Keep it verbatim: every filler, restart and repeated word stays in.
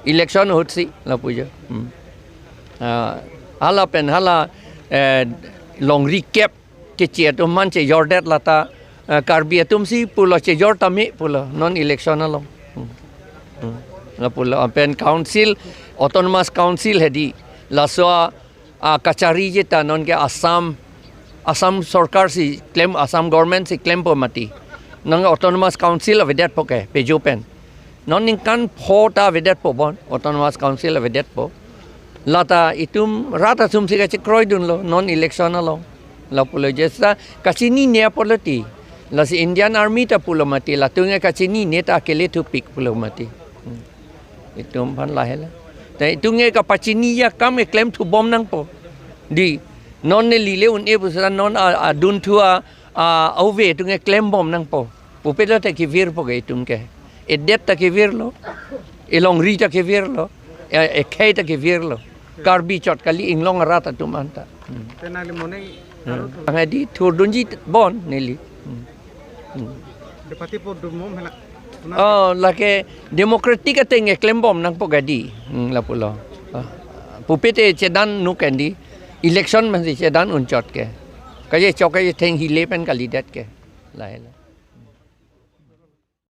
Election ahutsi lapu jo. Hmm. Ah, hala pen hala, eh, longri kep keche atum aphan chejordet lata, eh, Karbi atumsi pulo chejor tame pulo non election along. Hmm. Hmm. Lapulo pen council, autonomous council hedi. Laso a, a kachariji ta nonke Assam, Assam sorkarsi klem, Assam governmentsi klempo mati. Non autonomous council avedetpo ke, pejo pen. Non ningkan pho ta avedetpo bon, autonomous council avedetpo. Lata itum rat atumsi kachekroidunlo, non election along. Lapulo jesa kachinine apotlo ti. Lasi Indian Army ta pulo mati, latum ke kachinine ta akele thupik pulo mati. Hmm. Itum aphan lahela. Ta itum ke kapachiniji akam ke klemthu bom nangpo. Di, non neli le un-e pusita non a, adunthu a, a, ove itum ke klem bom nangpo. Pupelo ta kevirpo ke itum ke. Edet ta kevirlo. Elongri ta kevirlo. E, ekhei ta kevirlo. Karbi chot kali, inglong arat atum anta. Hmm. Te nangli moning Hmm. aro thu- Angadi thurdunji bon neli. Hmm. Hmm. Depati po dumom hela. Puna- Oh, lake democratic ateng ke klem bom nangpo gadi. Hmm, lapulo. Ah. Pupe te chedan nu kandi. Election mansi chedan unchot ke. Kaje chok kaje theng hile pen kalidet ke. Lahela.